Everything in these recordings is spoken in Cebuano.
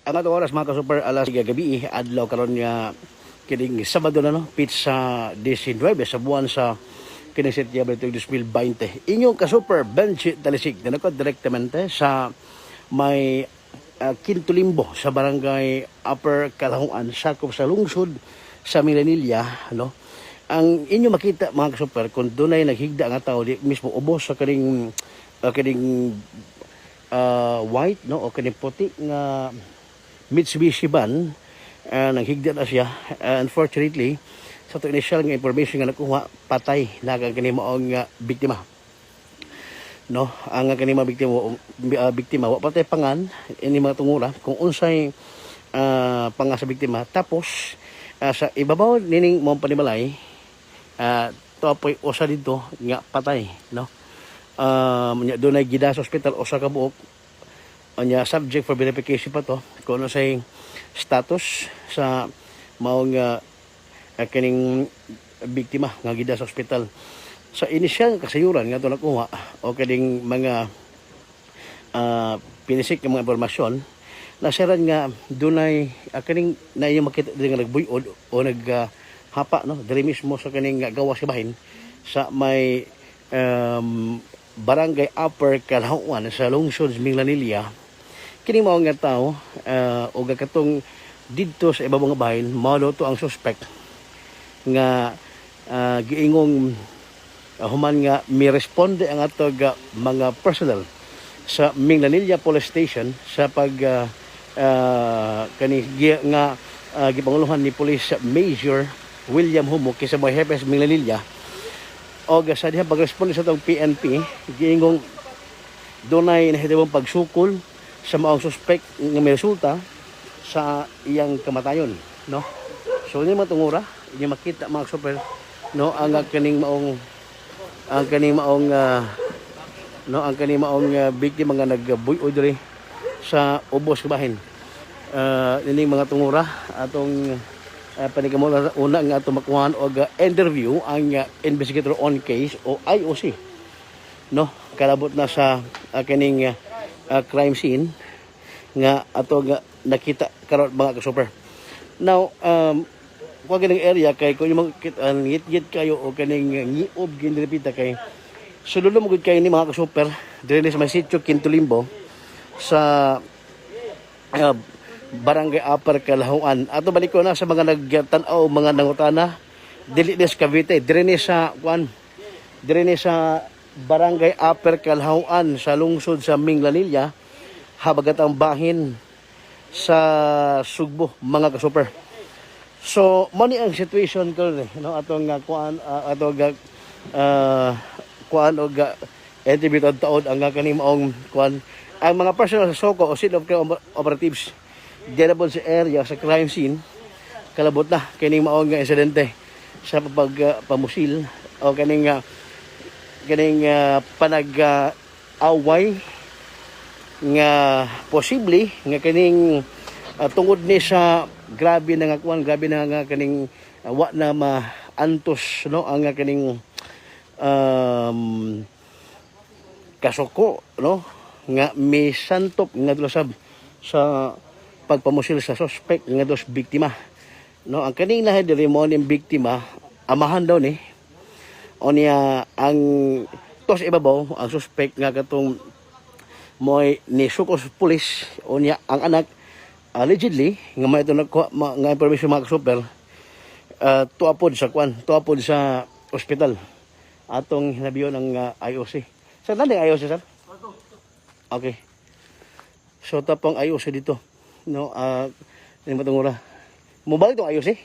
Ang atong oras, mga kasuper, alas gabi, adlaw karon nga kining Sabado na, no, pitsa 19 sa buwan sa kining Setyembre 2020. Inyong kasuper Benji Talisik dinako direktamente sa may Quinto Limbo sa Barangay Upper Calahongan, sakop sa lungsod sa Milanilla, no. Ang inyo makita, mga kasuper, kung dunay naghigda nga tao di mismo ubos sa kining white, no, o kining puti nga Mitsubishi van, naghigda na siya. Unfortunately, sa to initial nga information nga nakuha, patay na ang kini maong biktima, no. Ang kani mga biktima, biktima wa patay pangan ini mga tungura kung unsay panga sa biktima. Tapos sa ibabaw nining maong panimalay, tuapoy usa dito nga patay, no. Nya dunay gida sa ospital usa ka buok. Anya, subject for verification pa to kung ano say status sa maong kining biktima nga gida sa ospital. Sa inisyal nga kasayuran nga ato nakuha o kining mga pinisik ng mga impormasyon, nasaran nga dunay kining na inyong makita diri nga nagbuyod o naghapa, no, diri mismo sa kining gawas sa bahin sa may Barangay Upper Calauan sa lungsod sa Minglanilla. Kini mao nga tao o katong didto sa ibabaw nga bahin, mao daw to ang suspect nga giingong human nga mi-responde ang atog mga personnel sa Minglanilla Police Station sa pag kani nga gipanguluhan ni Police Major William Humo kaysa mga hepe sa Minglanilla. Og sa diha pagresponde sa atong PNP, giingong dunay nahitabo pagsukol sa maong suspect nga may resulta sa iyang kamatayon, no. So ini mga tungura inyo makita, mga super, no, ang kaning maong no, ang kaning maong biktima nga nagbuy-oy diri sa ubos kabahin. Ining mga tungura atong panikamuna una nga atong makuhaan og interview ang investigator on case o IOC, no, kalabot na sa kining crime scene nga ato nga nakita karon, mga kasuper. Now, kuha kining area kay kung yung makita ngit-ngit kayo o kaning ngiob ginrepita kay sululom mo gud kayo ni, mga kasuper, diri ni sa may sitio Quinto Limbo sa Barangay Upper Calauan. Ato balik ko na sa mga nagtan-aw, mga nangutana, dili ni sa Cavite, diri ni sa kuan, diri ni sa Barangay Upper Calauan sa lungsod sa Minglanilla, habagat ang bahin sa Sugbo, mga kasuper. So, mao ni ang situation ko ni, no, atong kuan, atong kuan og interview taod ang kani maong kuan, ang mga personnel sa SOCO o Scene of Crime Operatives diyan na po sa area sa crime scene, kalabot na kining maong nga insidente sa pag pamusil o kaning kaning panag away nga posible nga kining tungod ni sa grabe na nga kuan, grabe na nga kaning wa na maantos, no, ang nga kaning kasuko, no, nga misantop nga sab sa pagpamusil sa suspect nga dos biktima, no. Ang kaning lahi diri mo ning biktima, amahan daw ni o niya. Ang tos ibabaw, ang suspect nga katong mo'y ni suko sa pulis o niya ang anak, allegedly nga may ito nagkuha nga information, mga super, tuapod sa kwan, tuapod sa ospital. Atong hinabiyon ang IOC. Sir, nandang IOC, sir? Okay. So tapong IOC dito, no. Uh, matungura mo balik itong IOC.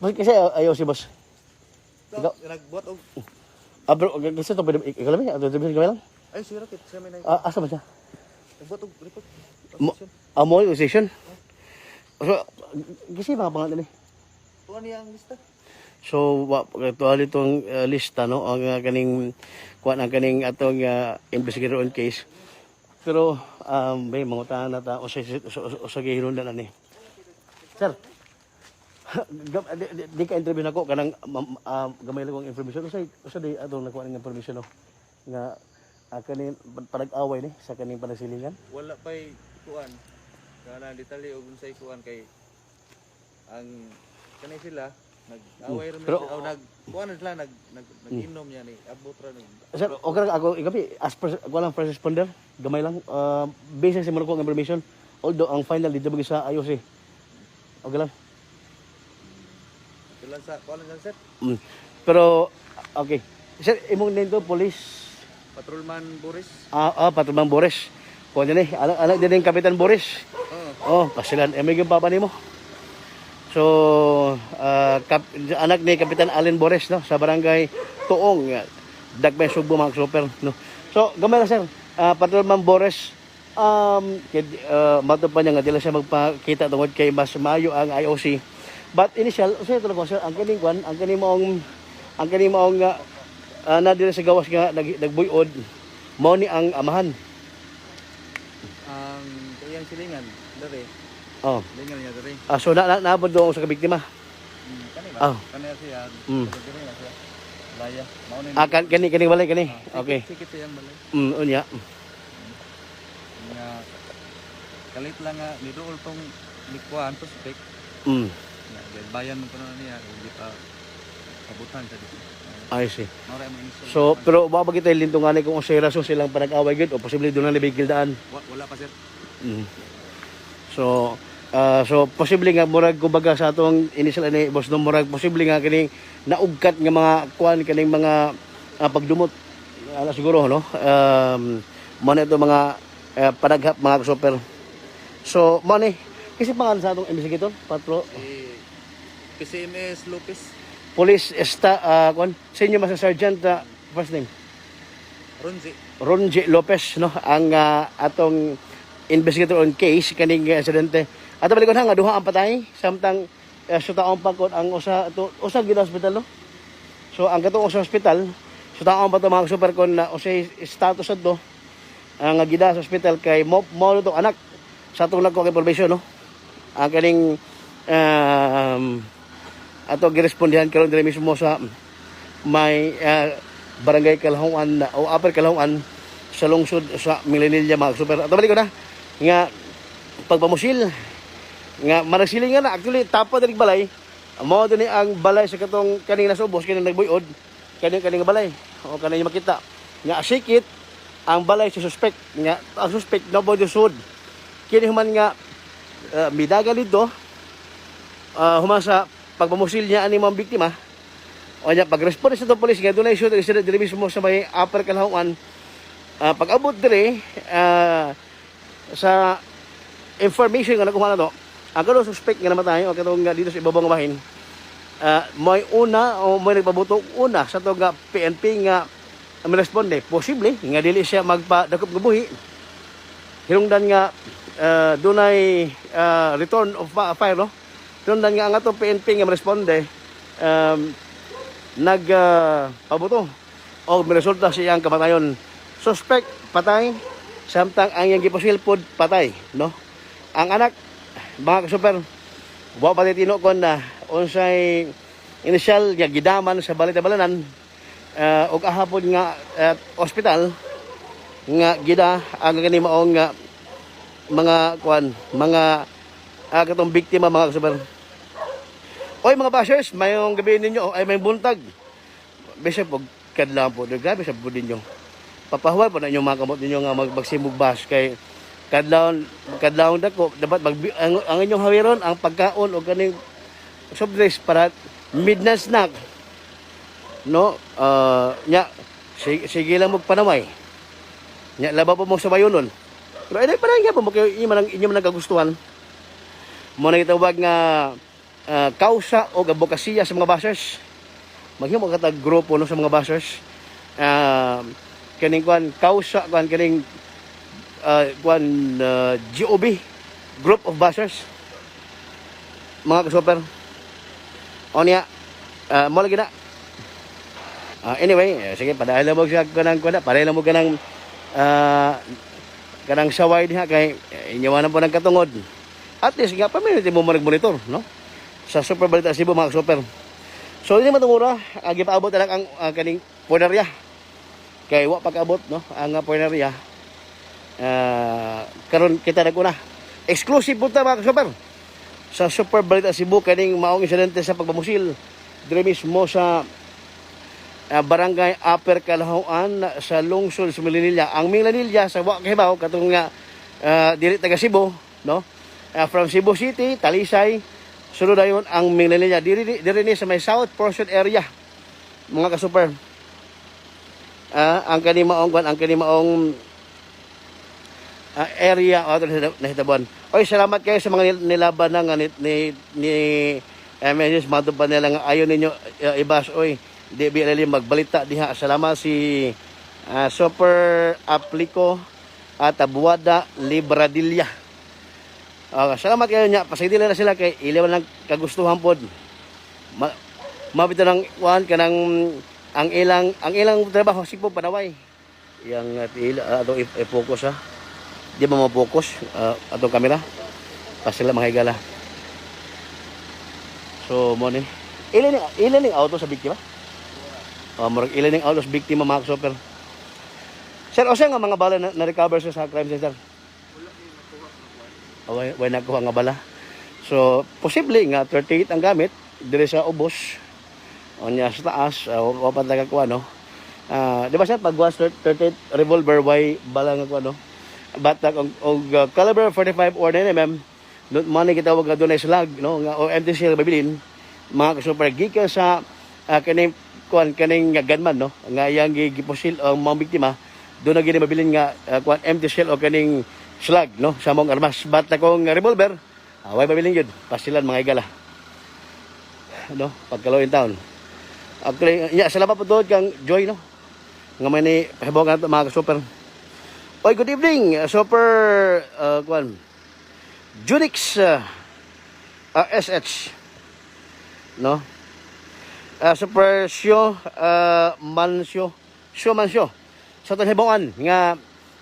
Bakit kasi IOC, boss? Ikaw? Nagbuhat og Ah, bro, kasi ito, pwede, ikaw lang, ito, ito, lang. Ay, si Rakit, siya may Ah, asa ba siya? nagbuhat og report. Mo, mo station. So, kasi mga pangalan ni. Tuwa niya ang lista. So, wa tuwa itong lista, no, ang kaning kuan, ang kaning atong investigator on case. Pero may mangutahan na ta usa usa gihilundan ani. Sir, di ka interview nako kanang gamay lang akong information. Usa usa di atong nakuha ng information, no, nga kaning panag-away ni sa kaning panagsilingan. Wala pa'y kuan. Kana detalye og unsay kuan kay ang kanay sila nag-away ra man sila o nag kuan na sila nag nag nag-inom niya ni abot ra nag Sir, okay lang ako, ikabi, as per, walang first responder, gamay lang. Based sa mga ang information, although ang final dito bagay sa IOC. Okay lang. Tulan sa kuan lang, sir. Pero, okay. Sir, imong name to, police, Patrolman Boris. Patrolman Boris. Kuha niya ni, anak, anak din yung Kapitan Boris. Oo. Oh, pasilan, eh, may papa nimo. So, anak ni Kapitan Allen Boris, no, sa barangay Tuong, Dagmay, Sugbo, mga super, no. So, gamay lang, sir. Patrolman Boris, kay, mato pa niya nga dili siya magpakita tungod kay mas maayo ang IOC. But initial, usa ito lang, sir, ang kaning kwan, ang kaning maong na dili sa gawas nga nagbuyod, mao ni ang amahan. Ang iyang silingan dere. Oh. Silingan niya dere. So na naabot doon sa biktima. Kani ba? Ah. Kani siya. Dere na siya. Laya. Mao ni. Ah, kani kani balay kani. Okay. Sikit siyang balay. Unya. Nga kalit lang nga niduol tong ni kuan suspect. Nga bayan mo kuno niya ug di pa abutan sa dito. I see. Mao ra imong initial. So, pero wa ba kita lintungani kung unsay rason silang panag-away gid o posible doon na nabigil daan. Wala pa, sir. So, posible nga murag kumbaga sa atong initial ani boss, no, murag posible nga kining naugkat nga mga kuan kaning mga pagdumot ala siguro, no. Mo na ito mga panaghap, mga super. So, mo ni kasi pangalan sa atong investigator, patro Si PCMS Lopez. Police esta kuan Senior Master Sergeant, first name? Ronzi. Ronji Lopez, no, ang atong investigator on case kaning insidente. Ato balikon ha nga duha ang patay samtang sutaon pa kon ang usa to, usa gid hospital, no. So ang katong usa hospital sutaon pa to, mga super, kon na usay status adto ang nga gida sa hospital kay mo mo to anak sa atong nagkuha information, no. Ang kaning ato girespondihan karon diri mismo sa may barangay Kalahungan o Upper Kalahungan sa lungsod sa Milenilla, mga super. At balik ko na nga pagpamusil nga managsiling nga na actually tapa diri balay mao dinhi ang balay sa katong kaning nasa ubos kaning nagbuyod kaning kaning balay o kaning makita nga sikit ang balay sa suspect nga ang suspect no body sud kini human nga midaga dito human sa pagpamusil niya ani mga biktima. O niya, pag-responde sa itong polis, nga doon ay shoot, incident diri mismo sa may Upper Kalahungan. Pag-abot diri, sa information nga nakuha na to, ang kanong suspect nga namatay, o katong nga dito sa ibabang bahin, may una o may nagpabuto una sa itong nga PNP nga responde. Posible nga dili siya magpadakop nga buhi. Hinungdan nga dunay return of fire, no? Hinungdan nga ang atong PNP nga responde nag pabuto o resulta sa iyang kamatayon. Suspect patay samtang ang iyang gipusil pod patay, no. Ang anak, mga super, wa pa tino kon na unsay initial nga gidaman sa balay balanan og ahapon nga ospital nga gida ang kani maong nga mga kuan mga katong biktima, mga super. Oy mga bashers, mayong gabi ninyo, ay may buntag. Bisag pag kadlaw po, grabe sa bud ninyo. Papahuway po na inyong mga kamot ninyo nga magsimug bash kay kadlawon kadlawon dako dapat ang inyong hawiron ang pagkaon o kaning soft drinks para midnight snack, no. Nya sige lang magpanaway nya laba po mo sa bayonon, pero ay pa nga po mo kayo inyo man ang inyo man ang kagustuhan mo na gitawag nga kausa o advokasya sa mga bashers. Maghimo ka tag grupo, no, sa mga bashers, kaning kuan kausa kuan kaning kuan GOB, group of bashers. mga kasuper. O niya, mo lagi na. Anyway, sige, padayon lang mo siya kanang kuan, padayon lang mo kanang saway diha kay inyawanan po ng katungod. At least nga pamilya mo monitor, no? Sa Super Balita Cebu, mga super. So hindi matungura, gipaabot na lang ang kaning punerya. Kay wa pag-abot, no, ang punerya. Karon kita naguna. Exclusive po ta, mga super. Sa Super Balita Cebu kaning maong insidente sa pagpamusil diri mismo sa Barangay Upper Kalahoan sa lungsod sa Minglanilla. Ang Minglanilla, sa wa kahibaw, katong nga dili taga Cebu, no? From Cebu City, Talisay, sunod dayon ang Minglanilla. Diri diri ni sa may south portion area, mga kasuper. Ang kani maong kwan, ang kani maong area o nahitabuan. Oy, salamat kayo sa mga nilaban na nga ni MSS Madto pa nila nga ayon ninyo ibas oy. Di bi alali magbalita diha. Salamat si Super Aplico at Abuada Libradilla. Salamat kayo niya. Pasagdila na sila kay ilaw lang kagustuhan pod. Mabito ng kuan kanang ang ilang trabaho sipo panaway. Yang ila ato i-focus ha. Di ba ma-focus atong kamera? Pasila mga higala. So mo ni. Ilan ni auto sa biktima? Oh, murag ilan ning auto sa biktima, mga super. Sir, usa nga mga bala na recover sa crime scene, sir? Oh, way nakuha nga bala. So, posible nga 38 ang gamit dire sa ubos. O niya sa taas, wa pa talaga kuha, no? Di ba sir, pag was 38 revolver, way bala nga kuha, no? But og caliber 45 or 9 mm, don't money kita wag dunay slug, no? Nga, o empty shell babilin, mga super gikan sa kaning kuan kaning nga gunman, no? Nga iyang gipusil ang mga biktima, doon na gini mabilin nga kuan empty shell o kaning slug, no? Sa mong armas. But akong revolver, way mabilin yun. Pasilan mga igala. No? Pagkalo in town. Actually, yeah, salamat po doon kang Joy, no? Nga may ni pahibaw nga mga super. Oy, good evening, super kuan. Junix SH. No? Super Sio Mansyo, Sio Mansyo. Sa tanhibawan nga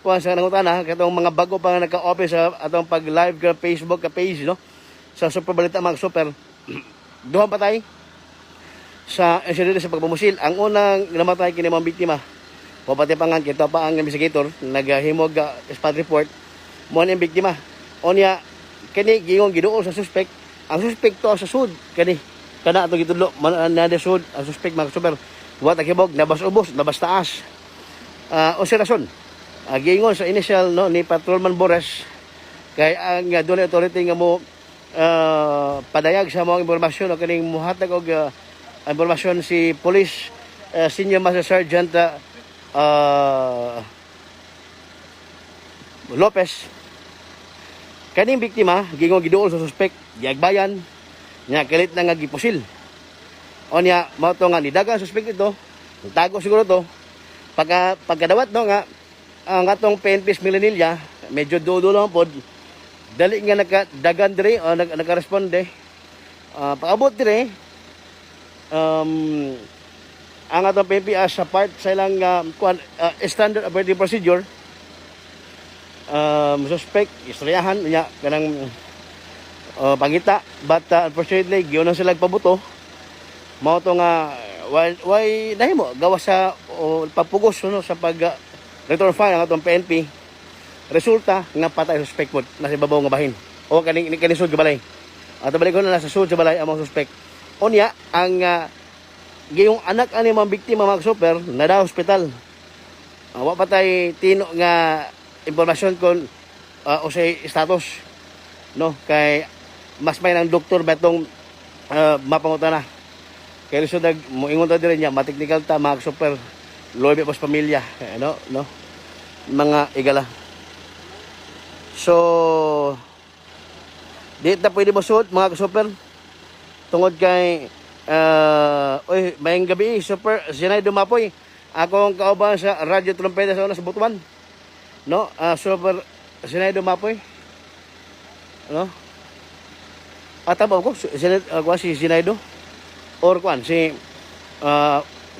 kuan sa nangutana katong mga bago pa nga naka-open sa atong pag-live ka Facebook ka page, no? Sa Super Balita, mga super. Duha patay sa insidente sa pagpamusil. Ang unang namatay kini mga biktima. Wapati pa nga kita pa ang investigator naghimog spot report mo ni ang biktima. Onya kini gingong giduol sa suspect. Ang suspect to sa sud kani kana ato gitudlo man na sud ang suspect, mga super. Wa takibog nabas ubos, nabas taas. O rason. Giingon sa initial, no, ni Patrolman Bores kay ang dunay authority nga mo padayag sa mga impormasyon o kaning muhatag og impormasyon si Police Senior Master Sergeant Lopez. Kaning biktima gingon giduol sa suspect, giagbayan nya, kalit na nga gipusil. Onya mao to nga nidaga ang suspect ito, tago siguro to pagkadawat, no, nga ang atong PNP Minglanilla medyo dulo lang pod, dali nga nakadagan dire o nakaresponde. Pag-abot dire, ang atong PNP as sa part sa ilang kuan, standard operating procedure, suspect istoryahan niya kanang pangita, but unfortunately giunan sila pabuto. Mao to nga why nahimo gawas sa pagpugos, no, sa pag return fire ang atong PNP. Resulta nga patay suspect pod nasa ibabaw nga bahin o kaning kaning sud balay ato balik ko na nasa sud sa balay ang mga suspect. Unya ang giyong anak ani mga biktima, mga super, nada hospital. Wa pa tay tino nga impormasyon kung usay status, no, kay mas may ng doktor betong mapangutana kay lisod nag moingon ta diri niya mateknikal ta, mga super, loybe pos pamilya. Eh, ano, no, mga igala. So di ta pwede mosuot, mga super, tungod kay oy, mayang gabi, super Sinay Dumapoy, akong kauban sa Radyo Trompeta sa una sa Butuan, no? Super Sinay Dumapoy, no? Ataba ko si, si Zinaido or kuan si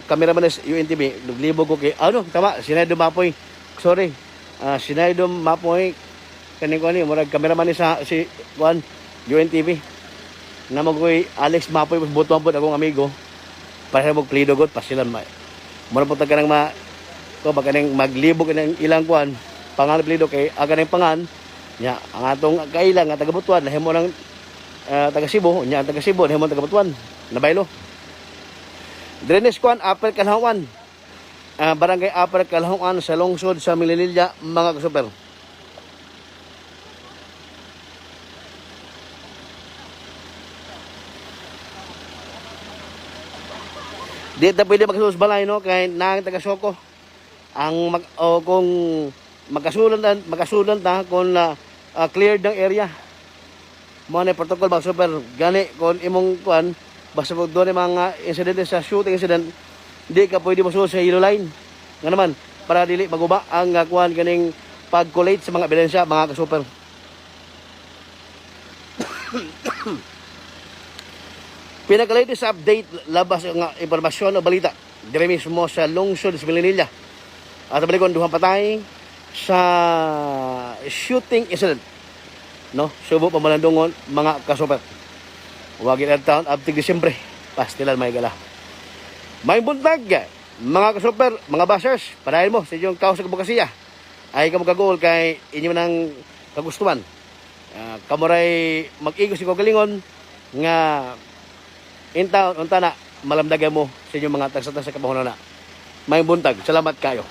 cameraman sa UNTV, naglibog ko kay ano, tama, Zinaido Mapoy. Sorry. Zinaido Mapoy kaning kuan ni murag cameraman ni sa si kuan UNTV. Namagoy Alex Mapoy, butuan po akong amigo. Para mo plido god pasilan ma. Mura po ta kanang ma ko ba kanang maglibog kanang ilang kuan pangan plido kay aga ng pangan nya ang atong kailang nga taga Butuan nahimo ng taga Cebu nya ang taga Cebu nahimo taga Butuan nabaylo. Drainage kuan Upper Kalhawan. Barangay Upper Kalhawan sa lungsod sa Milililla, mga kasuper. Di ta pwede magsulos balay, no, kay naang taga Soko. Ang mag, o kung magkasulan ta kung cleared ng area. Mo na protocol ba super gani kung imong kuan basta pag doon yung mga incident sa shooting incident, di ka pwede mosulod sa yellow line. Nga naman para dili maguba ang kuan ganing pag-collate sa mga ebidensya, mga kasuper. Pinaka-latest update labas nga impormasyon o balita dire mismo sa lungsod sa Milinilla. At balikon duhang patay sa shooting incident. No, subo pamalandungon, mga kasuper. Wagi na taon abtig Disyembre. Pastilan may gala. May buntag, mga kasuper, mga bashers, padayon mo sa inyong kaos sa kabukasiya. Ay kamo kagol kay inyo nang kagustuhan. Kamuray mag-igos si kagalingon nga in taon unta na malamdagan mo sa inyong mga tagsa-tagsa kapahunan na. May buntag. Salamat kayo.